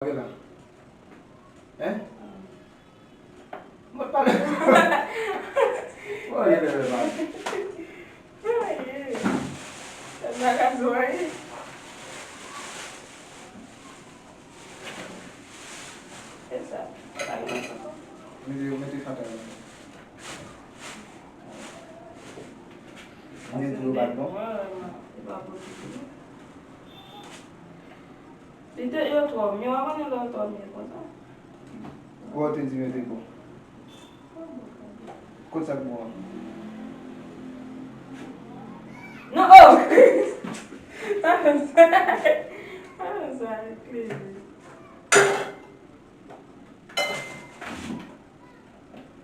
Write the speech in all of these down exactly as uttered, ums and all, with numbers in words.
Gade la. Hein? Mwen pa. Mwen pa. Mwen pa ka di anyen. E sa. Mete, mete fanta la. Mwen di yo pa t bon. Li te yo twò mye, w ap konnen lè w twò mye konsa. Ou te di yo te bon. Kot sa k bon an? Non, oh! Sa fè sa. Sa fè sa, crazy.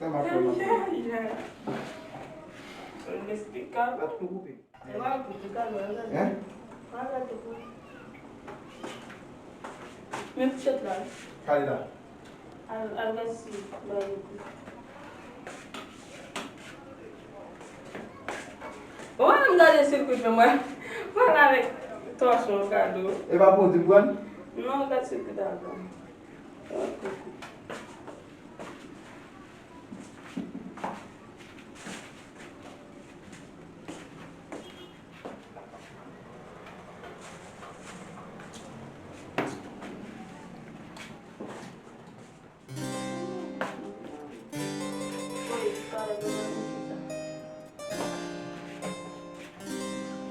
Sa m ap fè maten. Inexplicable. Gade pou koupe. Hein? Men ti chat la. Kale la. Al, al gad si bagay yo. Ou pa menm gade sirkwi men mwen. Pale avèk tòch mwen kado. E pa pou w di m pran? Non, gad sirkwi ta pran.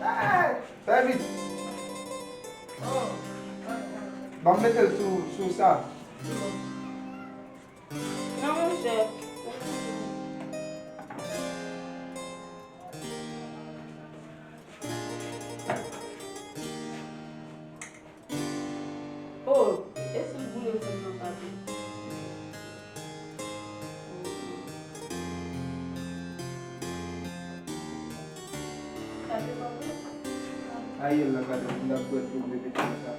Hey! Fè vit! Ban m mete l sou, sou sa. Non, monchè. Oh, e si l boule fèy nan pate? Sa te pa bon? Ayè, la gade, moun ap bwè dlo, mete nan sa.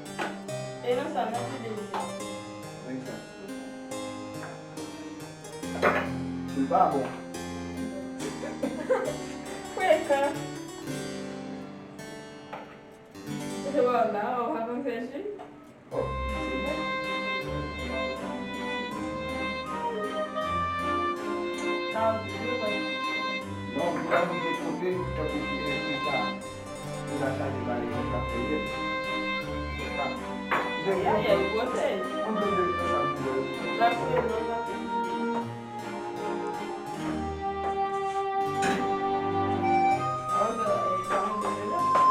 E nan sa, nan vide li. Nan sa. Li pa bon. Frekan. Se wè w la, w pa konn fè ji? Oh. Non, mwen, mwen te kote, tankou ki, eh, ki sa. Pou la chaje pale konsa, se vre. Ayayay, ou bwose. Mwen mwen mwen mwen mwen mwen. L ap fouye non, l ap fouye.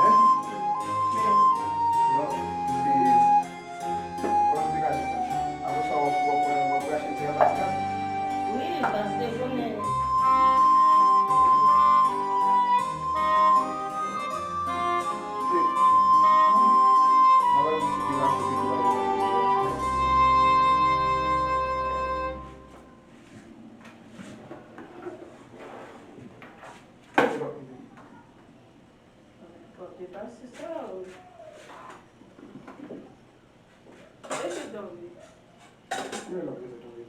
Hein? Non, se Kòman te ka di sa? Apre sa, w ap, w ap, w ap rache ti ramas la? Wi, paske konnen. Se, m ap al di si ki rache ki pou rache. Pòte pa si sa, o. E ki tonbe? Ki lè l ap rete tonbe?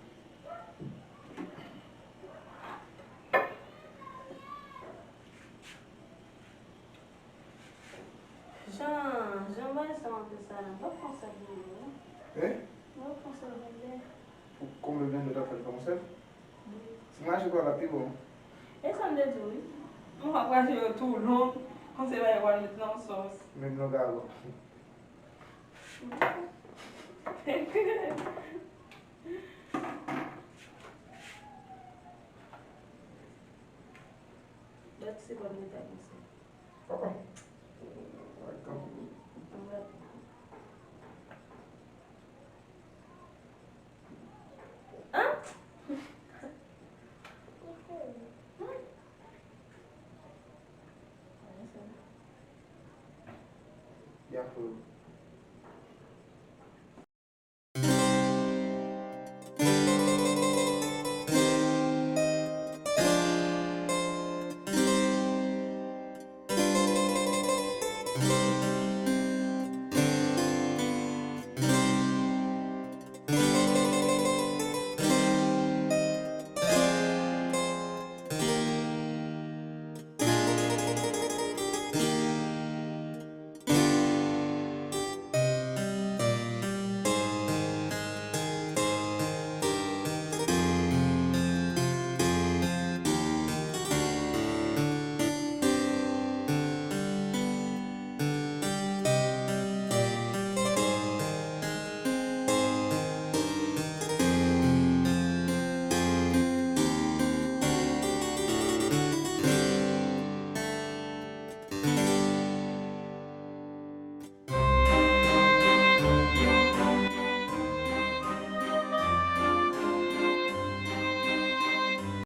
Jan, jan bagay sa antre sa la, m p ap pran sa blende, non. Hein? M p ap pran sa blende. Pou konbyen blende w t ap fè l fè yon sèl? Wi. Si m rache kwa la pi bon. E sa m te di w, wi. M p ap rache yo tou long, konsa bagay yo pral met nan sòs. Menm longè avè w. Dòt se pa mwen ta konsa. Oh, oh. Welcome. Hein? Ya fè.